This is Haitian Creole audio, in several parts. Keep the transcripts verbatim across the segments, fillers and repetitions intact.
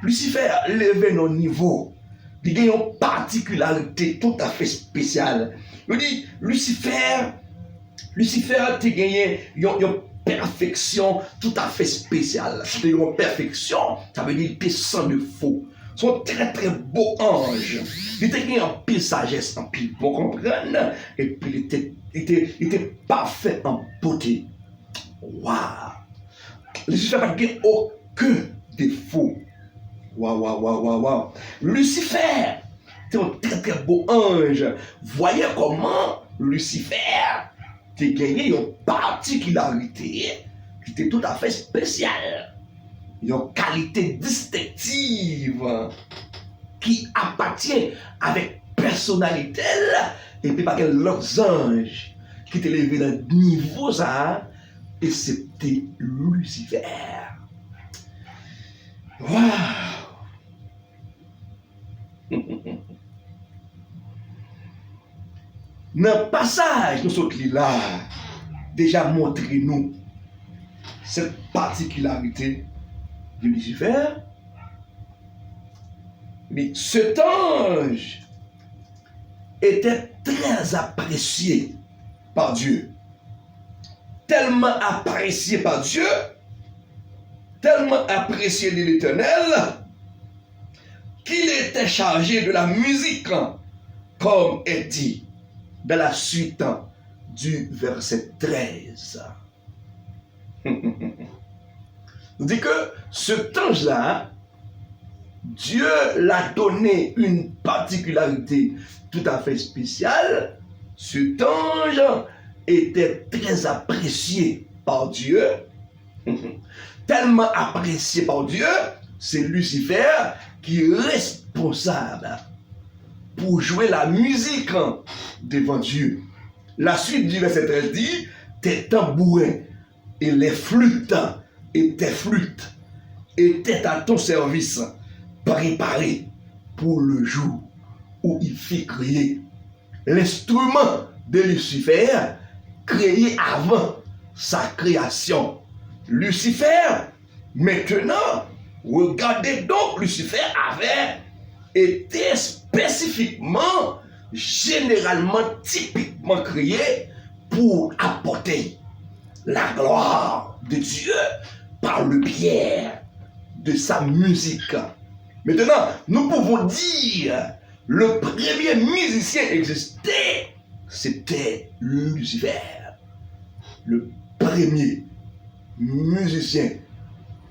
Lisifè leve nan yon nivo. Li gen yon patikilarite toutafè espesyal. Yo di Lisifè, Lisifè te genyen yon, yon pèfeksyon toutafè espesyal. Se te yon pèfeksyon, sa vle di li te san defo. Se yon trè, trè bo anj. Li te gen anpil sajès, anpil bon konprann, epi li te, li te, li te pafè an bote. Waw! Lisifè pa t gen okenn defo. Waw, waw, waw, waw, waw. Lisifè te yon trè, trè bo anj. Vwayè kòman Lisifè te genyen yon patikilarite ki te toutafè espesyal, yon kalite distenktiv ki apatyen avèk pèsonalite l, epi pa gen lòt zanj ki te leve nan nivo sa a, esepte Lisifè. Waw! Nan pasaj nou sot li la a, deja montre nou cette particularité de Lucifer. Li, cet ange était très apprécié par Dieu. Tellement apprécié par Dieu, tellement apprécié de l'Éternel, qu'il était chargé de la musique, comme est dit dans la suite du verset treize. Di ke cet ange-là, Dieu l'a donné une particularité tout à fait spéciale. Cet ange était très apprécié par Dieu. Tellement apprécié par Dieu, c'est Lucifer qui est responsable pour jouer la musique devant Dieu. La suite du verset treize dit, tes tambourins et les flûtes et tes flûtes étaient à ton service, préparés pour le jour où il fut créé. L'instrument de Lucifer, créé avant sa création. Lucifer, maintenant, regardez donc, Lucifer avait été spécifiquement, généralement, typiquement créé pour apporter la gloire de Dieu par le biais de sa musique. Maintenant, nous pouvons dire le premier musicien existait, c'était Lucifer. Le premier musicien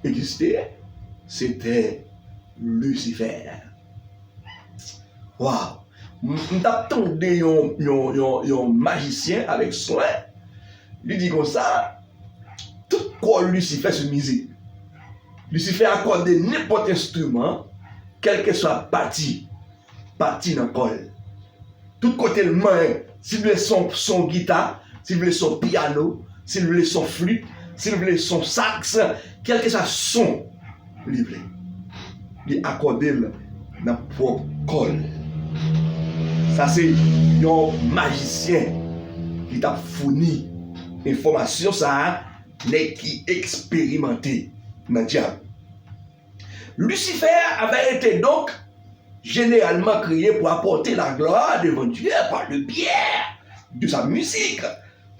existait, c'était Lucifer. Waw! M, m t ap tande yon, yon, yon, yon majisyen avèk swen. Li di konsa, tout kò Lisifè se mizik. Lisifè akòde nenpòt enstriman, kèlkeswa pati, pati nan kò l. Tout kote l manyen, si l vle son, son gita, si l vle son pyano, si l vle son flit, si l vle son saks, kèlkeswa son li vle, li akòde l nan pwòp kò l. Sa se yon majisyen ki t ap founi enfòmasyon sa a, nèg ki eksperimante nan dyab. Lucifer avait été donc généralement créé pour apporter la gloire devant Dieu par le biais de sa musique.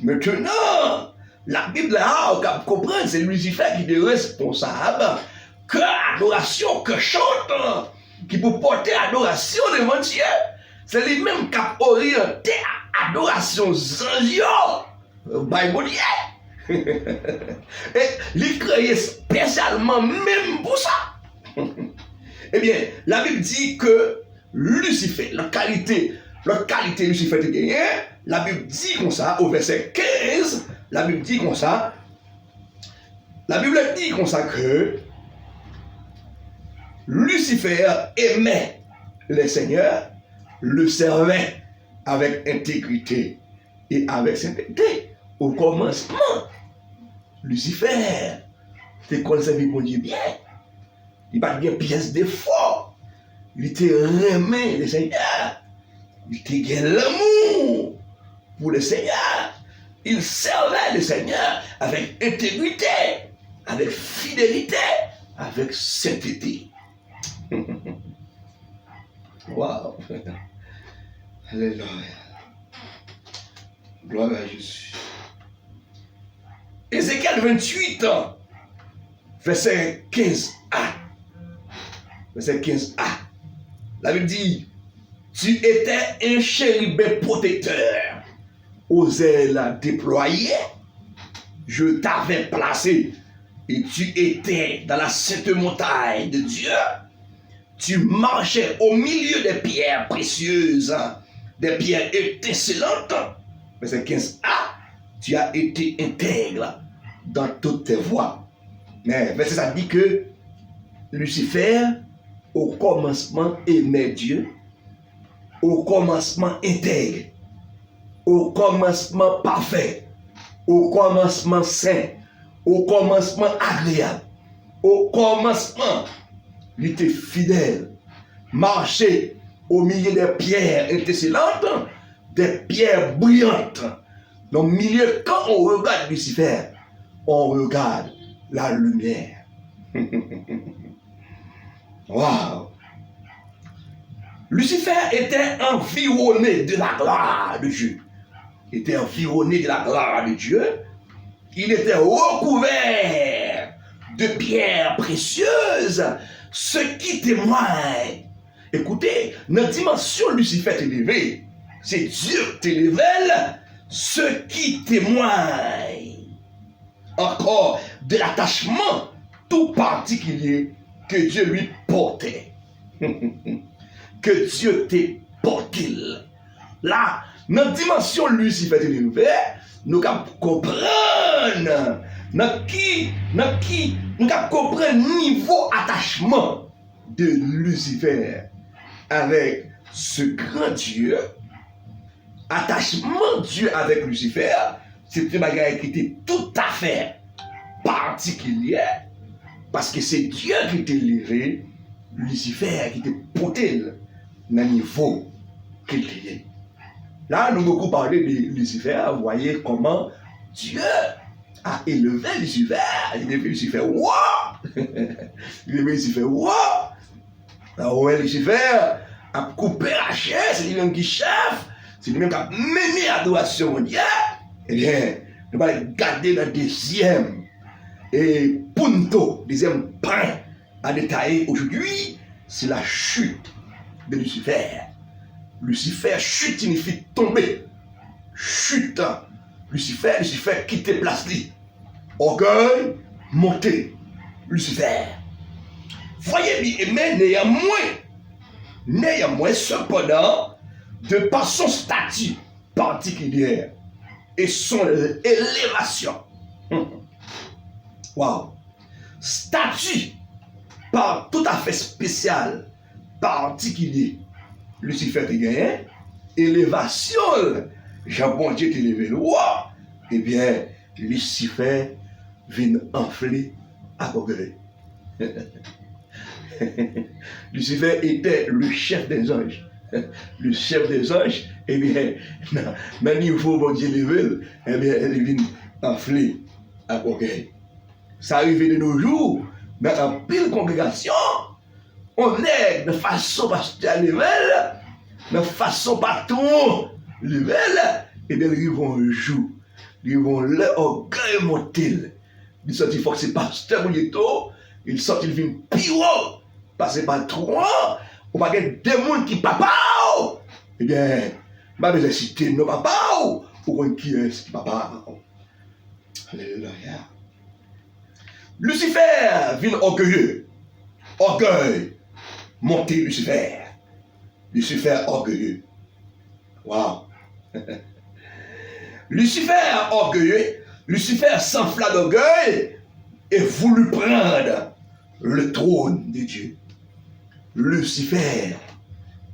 Maintenant, Labib la, ou kab konprann, se Lisifè ki te responsab kè adorasyon, kè chant, ki pou pote adorasyon devan Dye. Se li menm k ap oryante adorasyon zanj yo bay Bondye. E li kreye espesyalman menm pou sa. Ebyen, Labib di ke Lisifè, lòt kalite, lòt kalite Lisifè te genyen, Labib di konsa, o vèsè kenz, Labib di konsa, Labib di konsa ke Lucifer aimait le Seigneur, le servait avec intégrité et avec sainteté. O kòmansman, Lisifè te konn sèvi Bondye byen. Li pa t gen pyès defo. Li te renmen Lesenyè. Li te gen lanmou pou Lesenyè. Il servait le Seigneur avec intégrité, avec fidélité, avec sainteté. Wow. Alelouya. Glwa a Jezi. Ézéchiel vingt-huit, verset quinze a. Verset quinze a. La Bible dit, tu étais un chérubin protecteur aux ailes déployées. Je t'avais placé et tu étais dans la sainte montagne de Dieu. Tu marchais au milieu des pierres précieuses, des pierres étincelantes. Verset quinze a, tu as été intègre dans toutes tes voies. Men vèsè sa di ke Lisifè, okòmansman, enmè Dye, okòmansman entèg, okòmansman pafè, okòmansman sen, okòmansman agreyab, okòmansman li te fidèl, marcher au milieu des pierres étincelantes, des pierres brillantes. Dans le milieu, quand on regarde Lucifer, on regarde la lumière. Wow! Lucifer était environné de la gloire de Dieu. Il était environné de la gloire de Dieu. Il était recouvert de pierres précieuses, ce qui témoigne. Écoutez, nan dimansyon Lisifè te leve, se Dye ki te leve l, ce qui témoigne encore de l'attachement tout particulier que Dieu lui portait. Que Dieu te pote l. La, nan dimansyon Lisifè te leve, nou kab konprann nan ki, nan ki, nou kab konprann nivo atachman de Lucifer avec ce grand Dieu. Atachman Dye avèk Lisifè, se te bagay ki te toutafè patikilyè, paske se Dye ki te leve Lisifè, ki te pote l nan nivo ke l te ye. Là, nous beaucoup parlé de Lucifer, vous voyez comment Dieu a élevé Lucifer, il a élevé Lucifer, wow! Il a élevé Lucifer, wow! Nan wè Lisifè ap koupe rache, se li menm ki chèf, se li menm k ap mennen adorasyon Bondye. Ebyen, nou pral gade nan dezyèm e punto, dezyèm pwen a detaye aujourd'hui, c'est la chute de Lucifer. Lucifer, chute signifie tomber. Chute. Lucifer, Lucifer kite plas li. Orgueil, monte. Lucifer. Voyez bien, mais néanmoins, néanmoins, cependant, de par son statut particulier et son élévation. Wow. Stati pa toutafè espesyal, patikilye Lisifè te genyen, elevasyon l, jan Bondye te leve l wo, ebyen, Lisifè vin anfle ak ògèy. Lucifer était le chef des anges. Le chef des anges, ebyen, nan, nan nivo Bondye leve l, ebyen, li vin anfle ak ògèy. Sa rive de nos jours, nan anpil kongregasyon, on nèg, nan fason pastè a leve l, nan fason patwon leve l, ebyen, li rive yon jou, li rive yon lè, ògèy monte l. Li santi fòk se pastè pou l ye tou, li santi l vin pi wo pase patwon an, ou pa gen de moun ki papa w. Ebyen, m pa bezwen site non papa w, ou konn kiyès ki papa w. Alelouya. Lisifè vin ògeye. Ògèy monte Lisifè. Lucifer orgueilleux. Wow. Lucifer orgueilleux, Lucifer s'enfla d'orgueil et voulut prendre le trône de Dieu. Lucifer,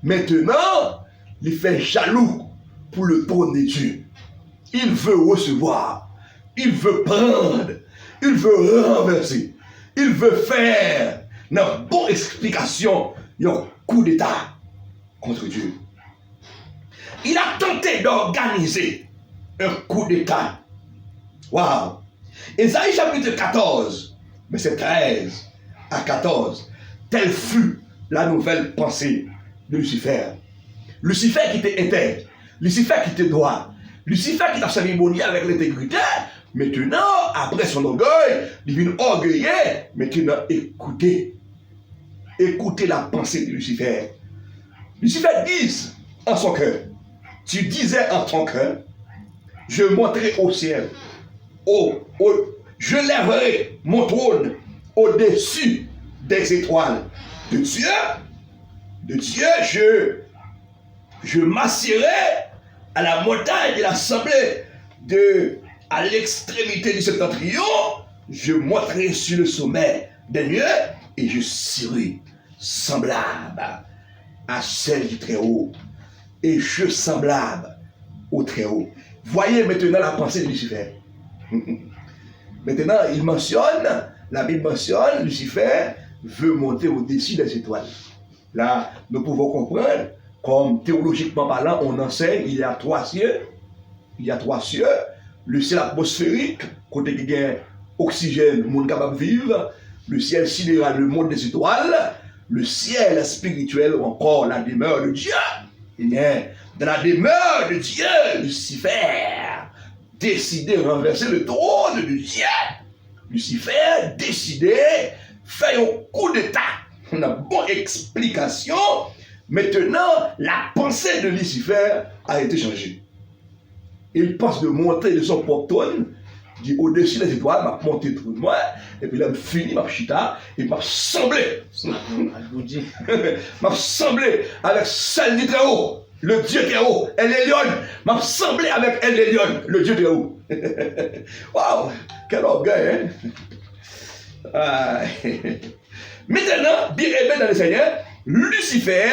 maintenant, li fè jalou pou le trône de Dieu. Il veut recevoir, il veut prendre, il veut renverser, il veut faire, nan bon esplikasyon, yon koudeta contre Dieu. Il a tenté d'organiser un coup d'État. Wow. Ésaïe chapitre quatorze, verset treize à quatorze. Tel fut la nouvelle pensée de Lucifer. Lisifè ki te entèg, Lisifè ki te dwa, Lisifè ki t ap sèvi Bondye avèk lentegrite, mentenan, apre son ògèy, li vin ògeye. Mentenan, écoutez, écoutez la pensée de Lucifer. Lucifer disait en son cœur, tu disais en ton cœur, je monterai au ciel, au, au, je lèverai mon trône au-dessus des étoiles de Dieu, de Dieu, je, je m'assiérai à la montagne de l'assemblée, de, à l'extrémité du septentrion, je monterai sur le sommet des nuées et je serai semblable à celle du Très-Haut, et je semblable au Très-Haut. Voyez maintenant la pensée de Lucifer. Maintenant, il mentionne, la Bible mentionne, Lucifer veut monter au-dessus des étoiles. Là, nous pouvons comprendre, comme théologiquement parlant, on enseigne, il y a trois cieux, il y a trois cieux, le ciel atmosphérique, kote ki gen oksijèn, moun kapab viv, le ciel sidéral, le monde des étoiles, le ciel spirituel ou encore la demeure de Dieu. Eh bien, dans la demeure de Dieu, Lucifer décide de renverser le trône de Dieu. Lisifè deside fè yon koudeta. Nan bon eksplikasyon, maintenant, la pensée de Lucifer a été changée. Il pense de monter de son propre trône, di odesi dè zetwal, m ap monte twòn mwen, epi lè m fini, m ap chita, epi m ap sanble. M ap sanble avèk sèl di Trèwo. Le Dieu Très-Haut, El Elyon. M ap sanble avèk El Elyon, le Dieu Très-Haut. Waw, quel orgueil, hein? Ah. Maintenant, bien-aimé dans le Seigneur, Lucifer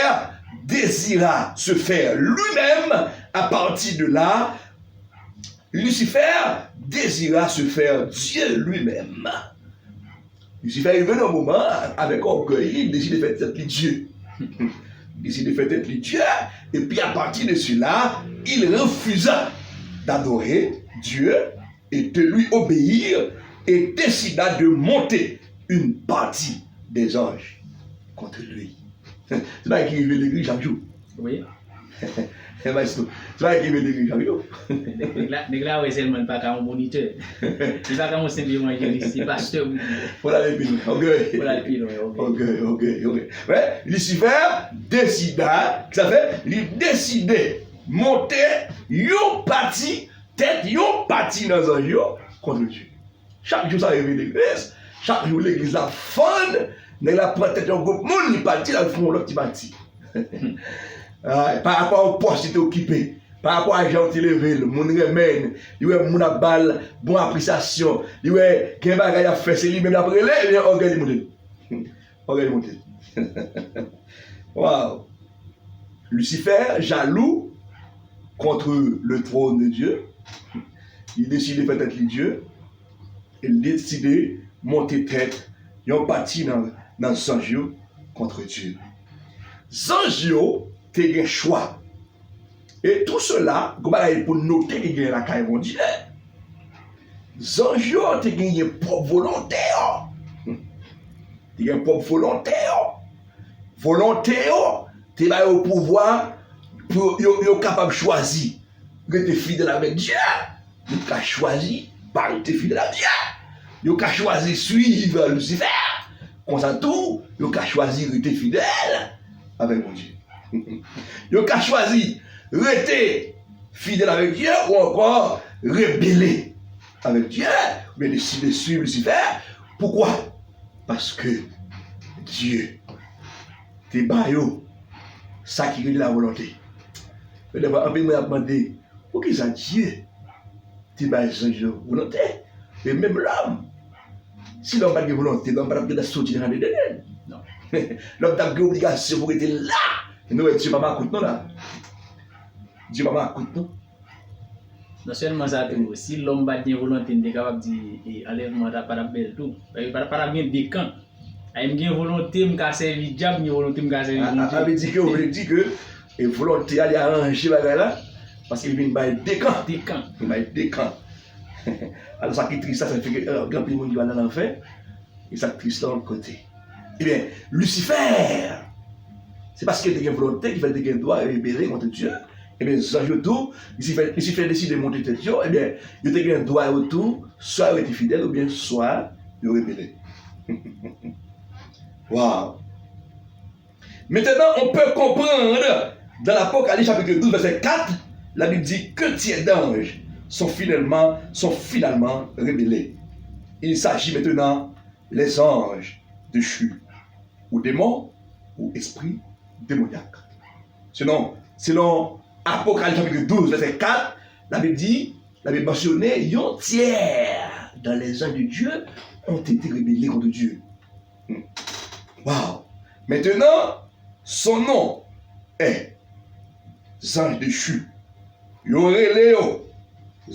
désira se faire lui-même à partir de là. Lucifer désira se faire Dieu lui-même. Lisifè rive nan moman, avèk ògèy li, li deside fè tèt li Dye. Li deside fè tèt li Dye, epi à partir de cela, il refusa d'adorer Dieu et de lui obéir et décida de monter une partie des anges contre lui. Se bagay ki rive legliz chak jou. Wi. Maestro, se bagay ki rive legliz chak jou. Nèg la, nèg la wè sèlman li pa ka yon monitè. Li pa ka yon senp evanjelis, se pastè wi. Fò l ale pi lwen, ok. Fò l ale pi lwen, ok. Ok, ok, ok. Men, Lisifè desida, ki sa fè? Li deside monte yon pati, tèt yon pati nan zanj yo kont Dye. Chak jou sa rive legliz, chak jou legliz la fann, nèg la pran tèt yon gwoup moun, li pati, l al fè yon lòt ti pati. Ah, pa rapò a yon pòs li te okipe, pa rapò a jan yo te leve l, moun renmen l, li wè moun ap ba l bon apresyasyon, li wè gen bagay y ap fè, se li menm l ap rele, ebyen, ògèy li moute. Ògèy li moute. Waw! Lisifè jalou contre le trône de Dieu. Li deside fè tèt li Dye. E l deside monte tèt yon pati nan, nan zanj yo kont Dye. Zanj yo te gen chwa. E tou sela, gon bagay pou n note ki gen lakay Bondye. Zanj yo te genyen pwòp volonte yo. Te gen pwòp volonte yo. Volonte yo te ba yo pouvwa pou yo, yo kapab chwazi rete fidèl avèk Dye. Yo ka chwazi pa rete fidèl a Dye. Yo ka chwazi swiv Lisifè. Konsa tou, yo ka chwazi rete fidèl avèk Bondye. Yo ka chwazi rete fidèl avèk Dye ou ankò rebele avèk Dye, oubyen deside swiv Lisifè. Poukwa? Paske Dye te ba yo sa ki rele la volonte. Men dèfwa, anpil moun ap mande, poukisa Dye te bay zanj yo volonte? E menm lòm, si lòm pa t gen volonte, lòm pa t ap gentan soti nan jaden Edenn. Non. Lòm t ap gen obligasyon pou rete la. Nou wè Dye pa makout non la. Dye pa makout non. Non sèlman sa tou, si lòm pa t gen volonte, m te kapab di, e, anlèvman an pa t ap bèl tou. Paske pa, pa t ap gen de kan. Ay, m gen volonte, m ka sèvi dyab, m gen volonte, m ka sèvi Bondye. A, a, a vle di ke, ou vle di ke, e, volonte a, li aranje bagay la, paske li vin bay de kan. De kan. Li bay de kan. Alò, sa ki tris la, sa fè ke, e, gen anpil moun ki pral nan lanfè, e sa k tris la, yon kote. Ebyen, Lisifè, Se paske yo te gen volonte ki fè yo te gen dwa rebele kont Dye. Ebyen, zanj yo tou, Lisifè, Lisifè deside monte tèt yo, ebyen, yo te gen dwa yo tou, swa yo rete fidèl oubyen swa yo rebele. Waw! Maintenant, on peut comprendre dans l'Apocalypse chapitre douze, verset quatre, la Bible dit qu'un tiers d'anges sont finalement, sont finalement révélés. Il s'agit maintenant les anges déchus, ou démons, ou esprits démoniaques. Selon, selon Apocalypse chapitre douze, verset quatre, la Bible dit, la Bible mentionne yon tiers dans les anges de Dieu ont été révélés contre Dieu. Hmm. Wow. Maintenant, son nom est anges déchus. Yo rele yo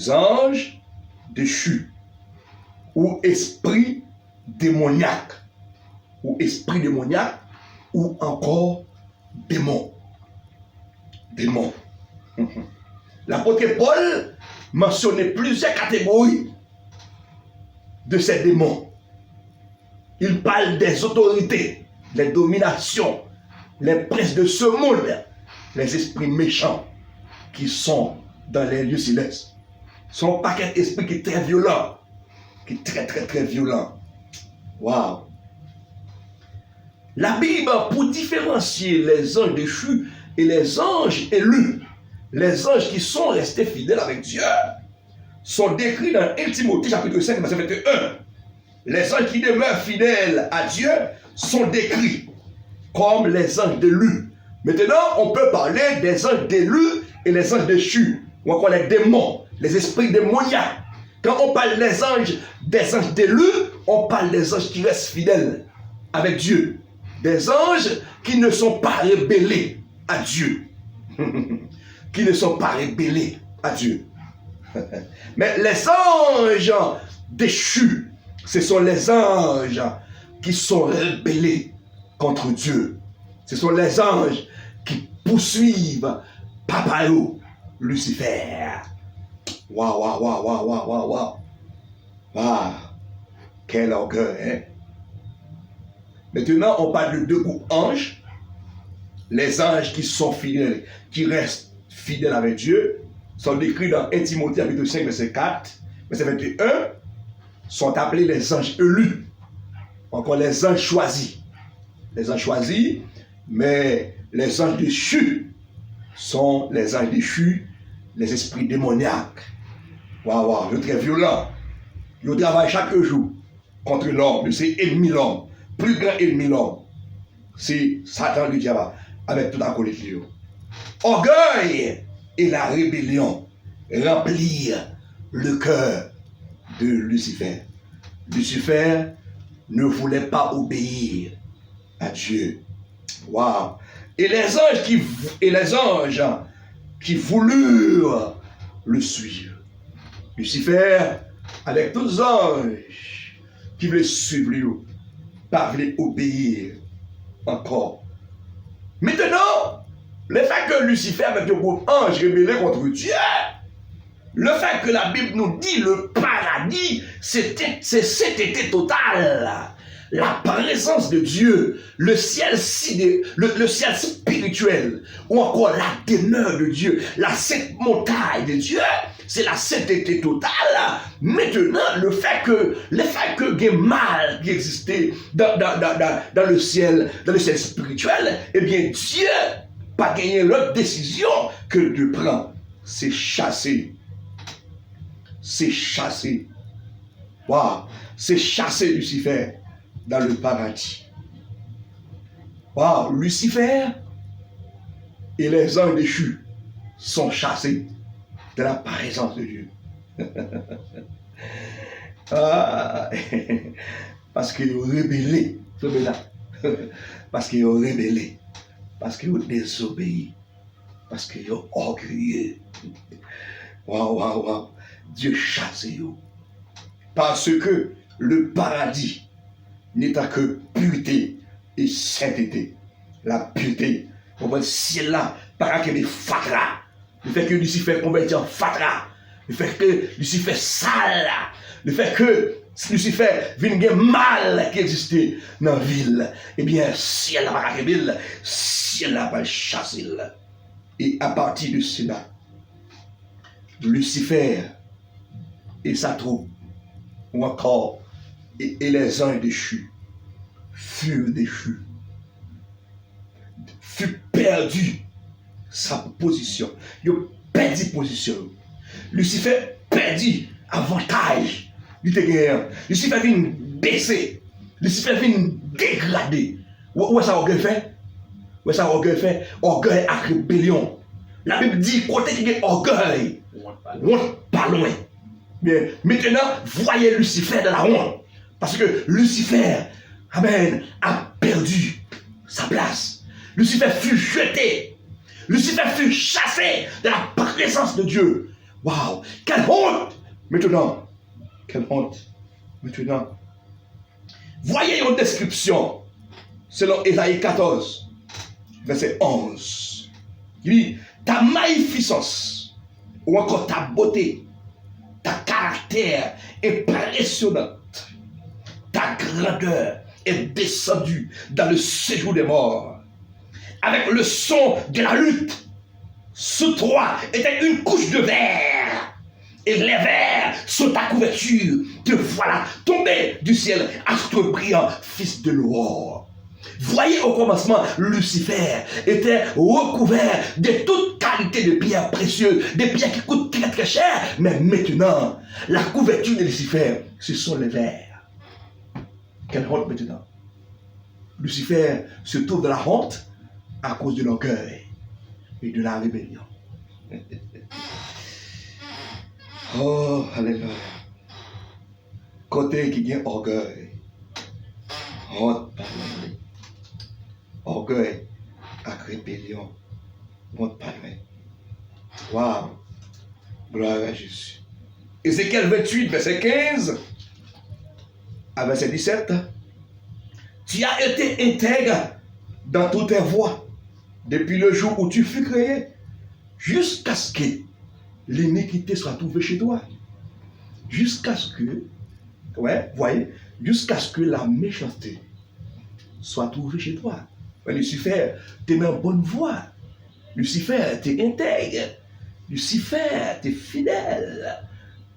anges déchus, ou espri demonyak, ou espri demonyak, ou ankò demon. Demon. L'apôtre Paul mentionne plusieurs catégories de ces démons. Il parle des autorités, les dominations, les princes de ce monde, les esprits méchants qui sont dans les lieux célestes. Se yon pakèt espri ki trè vyolan, ki trè, trè, trè vyolan. Wow! La Bible, pour différencier les anges déchus et les anges élus, les anges qui sont restés fidèles avec Dieu, sont décrits dans un Timothée chapitre cinq, verset vingt et un. Les anges qui demeurent fidèles à Dieu sont décrits comme les anges d'élus. Maintenant, on peut parler des anges d'élus et les anges déchus, ou encore les démons, les esprits démoniaques. Quand on parle des anges, des anges d'élus, on parle des anges qui restent fidèles avec Dieu. Des anges qui ne sont pas rebelles à Dieu. Qui ne sont pas rebelles à Dieu. Mais les anges déchus, ce sont les anges qui sont rebelles contre Dieu. Ce sont les anges qui poursuivent papa yo, Lucifer. Waouh, waouh, waouh, waouh, waouh, waouh, waouh. Waouh, quel orgueil, hein? Maintenant, on parle de deux groupes anges. Les anges qui sont fidèles, qui restent fidèles avec Dieu, sont décrits dans un Timothée chapitre cinq, verset quatre, verset vingt et un, sont appelés les anges élus, encore les anges choisis. Les anges choisis, mais les anges déchus sont les anges déchus, les esprits démoniaques. Waouh, waouh, yo trè vyolan. Yo travay chak jou kont lòm, yo se enmi lòm. Pli gran enmi lòm, se Satan, le diable, avec tout acolyte li yo. Orgueil et la rébellion remplirent le cœur de Lucifer. Lucifer ne voulait pas obéir à Dieu. Waouh! Et les anges qui, et les anges qui voulurent le suivre. Lucifer, avec tout zanj ki vle suiv li yo, pa vle obeyi ankò. Maintenant, le fait que Lucifer avec le groupe ange rebelle contre Dieu, le fait que la Bible nous dit le paradis, c'est, c'est C T T total. La présence de Dieu, le ciel, si de, le, le ciel spirituel, ou encore la demeure de Dieu, la sainte montagne de Dieu, c'est la sainteté totale. Maintenant, le fait que, le fait que gen mal ki egziste dans, dans, dans, dans, dans le ciel, dans le ciel spirituel, eh bien, Dieu pa genyen lòt desizyon ke de pran. Se chase. Se chase. Waw, se chase Lucifer dans le paradis. Waw, Lucifer et les anges déchus sont chassés de la présence de Dieu. Ah, paske yo rebele. Tande la. Paske yo rebele. Paske yo dezobeyi. Paske yo ògeye. Waw, waw, waw. Dye chase yo. Parce que le paradis n'étant que pureté et sainteté. La pureté. Ou konprann, syèl la pa ka kenbe fatra. Le fait que Lucifer konvèti an fatra, le fait que Lucifer sal la, le fait que Lucifer vin gen mal ki egziste nan vi l, ebyen, syèl la pa ka kenbe l. syèl la pral chase l. E apati de sela, Lisifè e sa twoup, ou ankò, e, e lèzanj dechi, furent déchus, furent pèdi sa pozisyon. Yo pèdi pozisyon yo. Lisifè pèdi avantaj li te genyen an. Lisifè vin bese. Lisifè vin degrade. Ou, ou wè sa ògèy fè? Ou wè sa ògèy fè? Ògèy ak rebelyon. Labib di, kote ki gen ògèy, wont pa lwen. Byen, maintenant, voyez Lucifer dans la honte. Parce que Lucifer, amen, a perdu sa place. Lucifer fut jeté. Lucifer fut chassé de la présence de Dieu. Waouh, quelle honte! Maintenant, quelle honte! Maintenant, voyez une description selon Ésaïe quatorze, verset onze. Il dit, ta magnificence, ou encore ta beauté, ta caractère impressionnant, ta grandeur est descendue dans le séjour des morts, avec le son de la lutte. Sous toi était une couche de verre, et les vers sont ta couverture. Te voilà tombé du ciel, astre brillant, fils de l'aurore. Voyez, au commencement, Lucifer était recouvert de toute qualité de pierres précieuses, des pierres qui coûtent très très cher. Mais maintenant, la couverture de Lucifer, ce sont les vers. Quelle honte maintenant! Lucifer se trouve dans la honte à cause de l'orgueil et de la rébellion. Oh, alelouya. Kote ki gen ògèy, wont pa lwen. Ògèy ak rebelyon, wont pa lwen. Waw! Gloire à Jésus. Ézéchiel vingt-huit, verset quinze à verset dix-sept. Tu as été intègre dans toutes tes voies depuis le jour où tu fus créé, jusqu'à ce que l'iniquité soit trouvée chez toi. Jusqu'à ce que, ouais, voyez, jusqu'à ce que la méchanceté soit trouvée chez toi. Lucifer te nan bòn vwa. Lucifer te entèg. Lucifer te fidèl.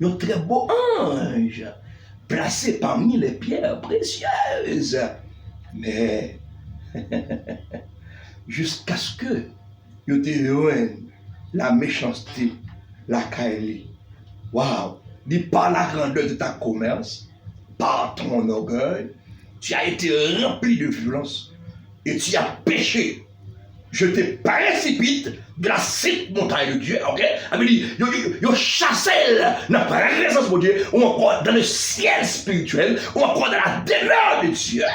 Yon trè bo anj, plase pami lè pyè presyez. Men, jiskaske yo te jwenn la mechanste lakay li. Waw! Di, par la grandeur de ta commerce, par ton orgueil, tu as été rempli de violence et tu as péché. Je te précipite de la sainte montagne de Dieu, ok? Sa vle di, yo, yo, yo chase l nan prezans Bondye, ou ankò dans le ciel spirituel, ou ankò dans la demeure de Dieu,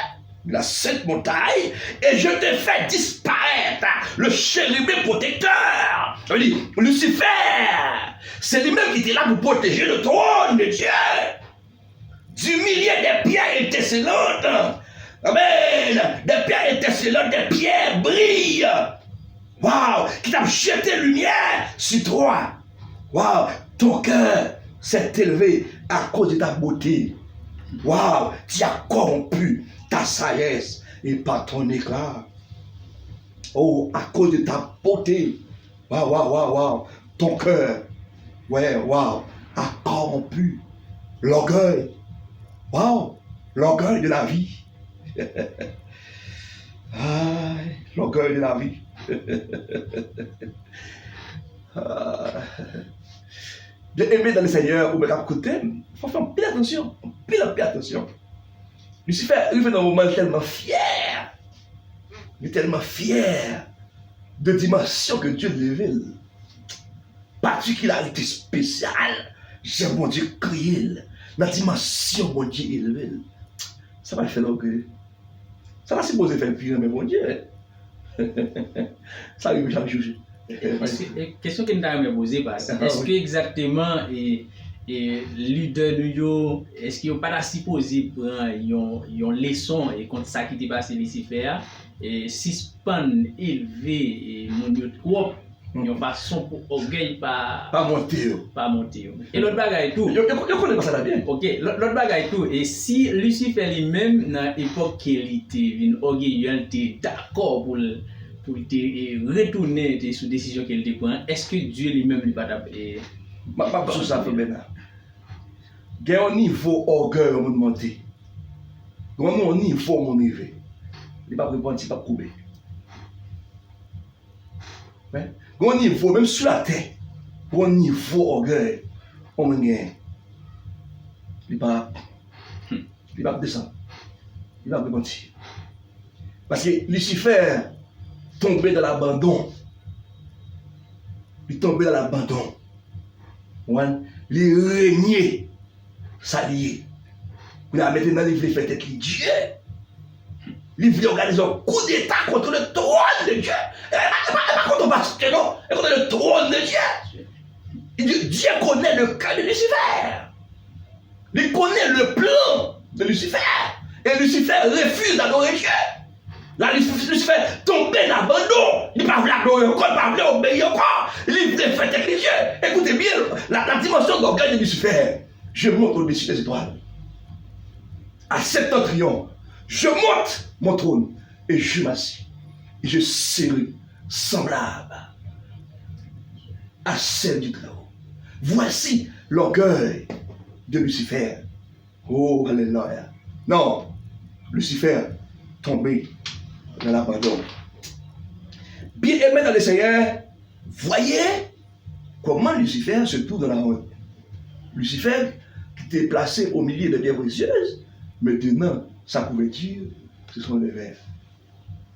la sainte montagne, et je te fais disparaître le chérubin protecteur. Sa vle di, Lucifer, se li menm ki te la pou pwoteje le trône de Dieu. Du milieu des pierres étincelantes. Amen. Des pierres étincelantes, des pierres brillent. Waw, qui t'a jeté lumière sur toi. Waw, ton cœur s'est élevé à cause de ta beauté. Waw, tu as corrompu ta sagesse et par ton éclat. Oh, à cause de ta beauté. Waw, waw, waw, waw. Ton cœur, ouais, waw, a corrompu l'orgueil. Waw, l'orgueil de la vie. Ay, l'orgueil de la vie. Ah. Bien aimé dans le Seigneur, ou mèt ap koute m, fò fè anpil atansyon, anpil, anpil atansyon. Lucifer rive nan moman l tèlman fyè. Li tèlman fyè de dimansyon ke Dye leve l. Patikilarite espesyal, jan Bondye kreye l, nan dimansyon Bondye elve l. Sa pral fè l ògeye. Sa ta sipoze fè l pi renmen Bondye. Sa rive chak jou. Èske, e, kesyon ke m ta renmen poze, Pas, èske egzakteman, e, e, lidè nou yo, èske yo pa ta sipoze pran yon, yon leson, e, kont sa ki te pase Lisifè a, e, sispann elve, e, moun yo twòp, yon fason pou ògèy pa, pa monte yo. Pa monte yo. E lòt bagay tou. Yo, yo, yo konnen pa sa la byen. Ok, lòt, lòt bagay tou, e si Lisifè li menm, nan epòk ke li te vin ògeye an, li te dakò pou l, pou l te e, retounen te sou desizyon ke l te pran an, èske Dye li menm li pa t ap e, m ap sou sa, frè Bèna. Gen yon nivo ògèy yon moun monte. Gen yon nivo yon moun rive. Li p ap repanti, li p ap koube. Wi. Gen yon nivo, menm sou latè, gen yon nivo ògèy yon moun genyen. Li p ap, li p ap desann. Li p ap repanti. Paske Lisifè tonbe nan labandon. Li tonbe nan labandon. Ou konprann? Li renye sa li ye. Kounye a, mentenan, li vle fè tèt li Dye. Li vle òganize yon koudeta contre le trône de Dieu. E pa, e pa, e pa contre yon pastè, non. E contre le trône de Dieu. Dieu, Dieu connaît le cœur de Lucifer. Li konnen le plan de Lucifer. E Lucifer refuse d'adorer Dieu. La, Lucifer tonbe nan abandon. Li pa vle adore ankò, li pa vle obeyi ankò. Li vle fè tèt li Dye. Écoutez bien la, la dimension d'orgueil de Lucifer. Je monte au-dessus des étoiles. À septentrion, je monte mon trône et je m'assis. Et je serai semblable à celle du Très-Haut. Voici l'orgueil de Lucifer. Oh, alelouya. Non, Lucifer tonbe nan labandon. Bien-aimés dans le Seigneur, voyez comment Lucifer se trouve dans la honte. Lucifer, qui était placé au milieu des pierres précieuses, maintenant, sa couverture, ce sont les vers.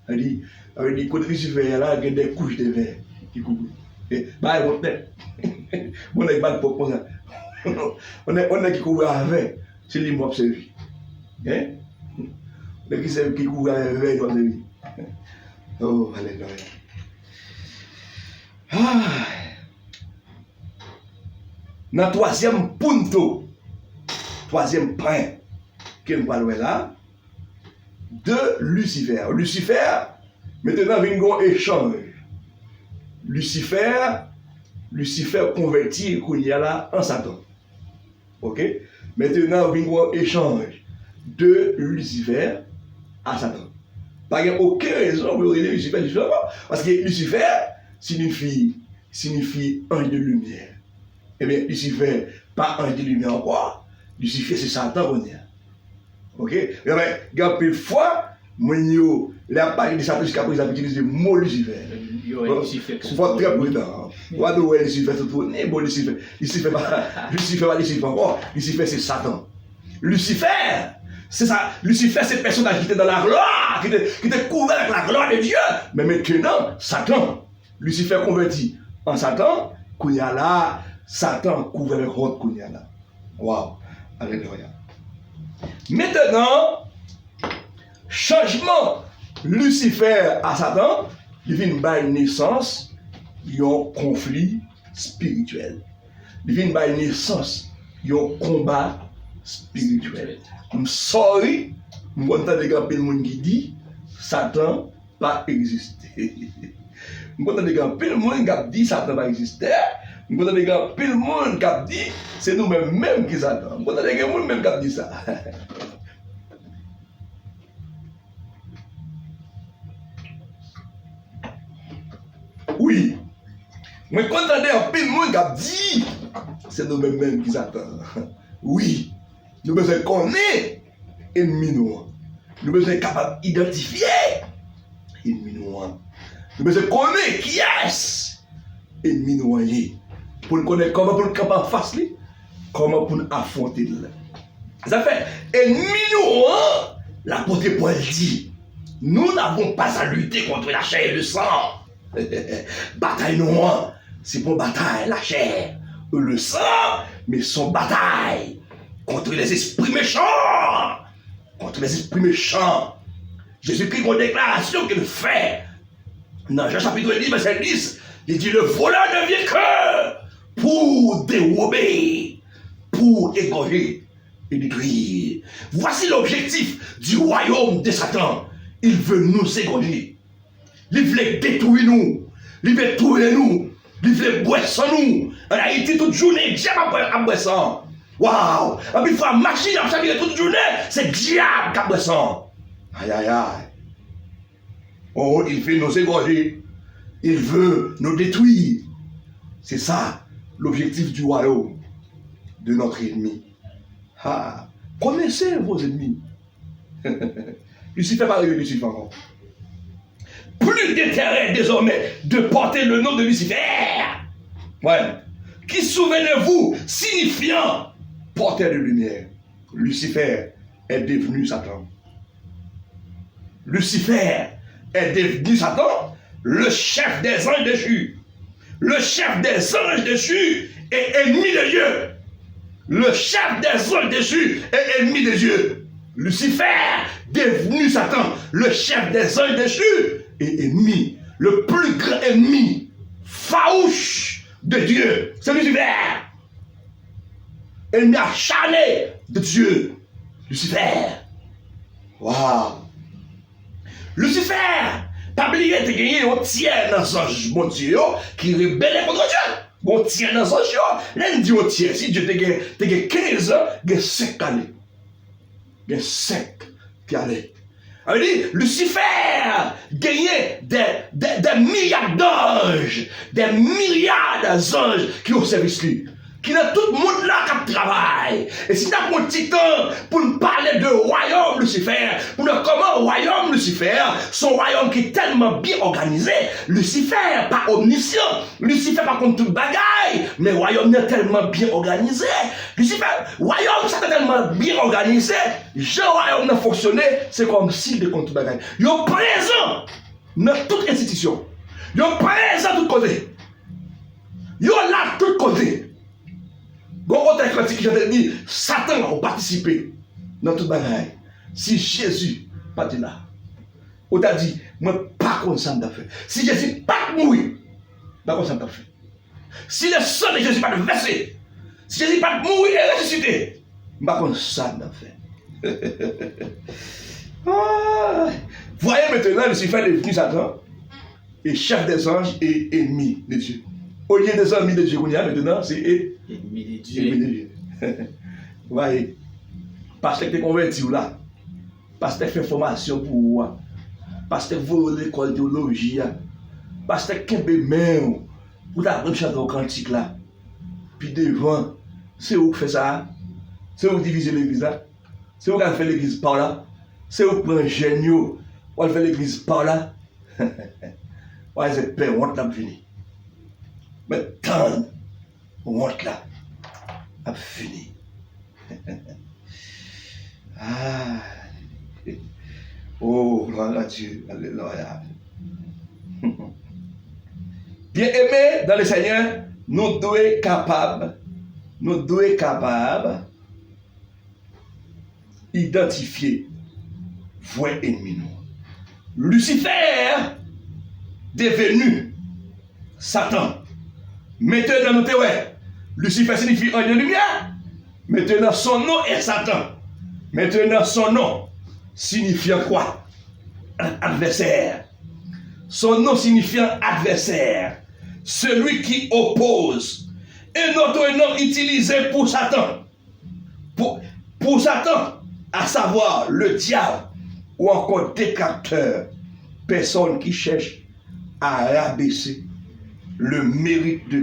Sa vle di, sa vle di, kote Lisifè ye la, gen de kouch de vè ki kouvri. E, bagay wont nèt. Bon nèg pa t pwòp konsa. On nèg, on nèg ki kouvri a vè, se li m w ap sèvi. Hein? Nèg ki sèvi, ki kouvri a vè, li w ap sèvi. Oh, alelouya. Ah. Nan twazyèm punto, twazyèm pwen ke n pral wè la, de Lisifè. Lisifè, mentenan vin gen yon echanj. Lisifè, Lisifè konvèti kounye a la an Satan. Oke? Mentenan vin gen yon echanj de Lisifè a Satan. Pa gen okenn rezon pou yo rele Lisifè Lisifè ankò. Paske Lisifè siyifi, siyifi anj de limyè. Ebyen, Lisifè pa anj de limyè ankò. Lisifè se Satan kounye a. Oke? Ebyen, gen anpil fwa, moun yo, lè y ap pale de Satan jiskaprezan, y ap itilize mo Lisifè. Yo wè Lisifè sou twòn. Fò w trè pridan. Ou pa dwe wè Lisifè sou twòn. Ni bon Lisifè. Lisifè pa, Lisifè pa Lisifè ankò. Lisifè se Satan. Lisifè, se sa. Lisifè se pèsonaj ki te dans la gloire, ki te, ki te kouvè avèk la gloire de Dieu. Men mentenan, Satan. Lisifè konvèti an Satan, kounye a la, Satan kouvè avèk wont kounye a la. Waw! Alelouya! Mentenan, chanjman Lisifè a Satan, li vin bay nesans yon konfli espirityèl. Li vin bay nesans yon konba espirityèl. M sorry, m konn tande gen anpil moun ki di, Satan pa egziste. M kontan de gen anpil moun k ap di Satan pa egziste. M kontan de gen anpil moun k ap di se nou menm menm ki Satan. M kontan de gen moun menm k ap di sa. Wi. Mwen kontan de anpil moun k ap di se nou menm menm ki Satan. Wi. Nou bezwen konnen enmi nou an. Nou bezwen kapab idantifye enmi nou an. Nou bezwen konnen kiyès enmi nou an ye. Pou n konnen kòman pou n kanpe anfas li, kòman pou n afwonte l. Sa fè, enmi nou an, lapot Pòl di, nous n'avons pas à lutter contre la chair et le sang. Batay nou an, se pa yon batay la chair et le sang, men se yon batay contre les esprits méchants. Contre les esprits méchants. Jezikri gen yon deklarasyon ke l fè. Nan Jan chapit dis, vèsè dis, li di, le voleur ne vient que pour dérober, pour égorger et détruire. Voici l'objectif du royaume de Satan. Il veut nous égorger. Li vle detwi nou. Li vle touye nou. Li vle bwè san nou. An Ayiti, tout jounen, dyab ap bwè, ap bwè san. Waw! Anpil fwa, machin ap chavire tout jounen, se dyab k ap bwè san. Ayayay. Oh, il veut nous égorger. Il veut nous détruire. C'est ça l'objectif du royaume de notre ennemi. Ah, connaissez vos ennemis. Lucifer pa rele Lucifer ankò. Plus d'intérêt désormais de porter le nom de Lucifer. Ouais. Qui, souvenez-vous, signifiant porteur de lumière. Lucifer est devenu Satan. Lucifer est devenu Satan, le chef des anges déchus. Le chef des anges déchus est ennemi de Dieu. Le chef des anges déchus est ennemi de Dieu. Lucifer, devenu Satan, le chef des anges déchus, est ennemi, le plus grand ennemi farouche de Dieu. C'est Lucifer. Ennemi acharné de Dieu. Lucifer. Waw. Lucifer, pa bliye, te genyen yon tyè nan zanj Bondye yo ki rebele kont Dye. Yon tyè nan zanj yo, lè n di yon tyè, si Dye te gen, te gen kenz, gen senk k ale. Gen senk ki ale. Sa vle di, Lucifer genyen des, des, des milliards d'anges, des milliards d'anges ki o sèvis li, ki nan tout mond la k ap travay. E si n ta pran ti tan pou n pale de wayòm Lucifer, pou n wè kòman wayòm Lucifer se yon wayòm ki tèlman byen òganize. Lucifer pa omnisyan, Lucifer pa konn tout bagay, men wayòm nan tèlman byen òganize. Lucifer, wayòm Satan tèlman byen òganize, jan wayòm nan fonksyone, se kòmsi l te konn tout bagay. Yo prezan nan tout enstitisyon. Yo prezan tout kote. Yo la tout kote. Gon otè kantik ki chante, li di, Satan ou patisipe nan tout bagay. Si Jezi pa t la, ou ta di, mwen pa konn sa m t ap fè. Si Jezi pa t mouri, m pa konn sa m t ap fè. Si le sang de Jésus pa t vèse, si Jezi pa t mouri e resisite, m pa konn sa n ap fè. Ah! Voyez maintenant, Lucifer est devenu Satan, et chef des anges et ennemi de Dieu. Olye de zanmi de Dye kounye a, maintenant, se e- Ennemi de Dieu. Ennemi de Dieu. Voyez, pastè ki te konvèti w la, pastè k fè fòmasyon pou ou a, pastè k voye w lekòl teyoloji a, pastè k kenbe men w pou w ta aprann chante yon kantik la. Pi devan, se ou k fè sa a. Se ou k divize legliz la. Se ou k al fè legliz pa w la. Se ou k pran jèn yo, w al fè legliz pa w la. W a wè se pè wont l ap vini. Mèt tann wont la ap vini. Ah. Oh, gloire à Dieu. Alléluia. Bien aimé dans le Seigneur, nou dwe kapab, nou dwe kapab idantifye vrè ènmi nou. Lucifer devenu Satan. Maintenant, nou te wè, Lucifer signifie ange de lumière. Maintenant, son nom est Satan. Maintenant, son nom signifie quoi? Adversaire. Son nom signifiant adversaire. Celui qui oppose. Un autre nom utilisé pour Satan. Pour, pour Satan, à savoir le diable ou encore détracteur, personne qui cherche à rabaisser le mérite de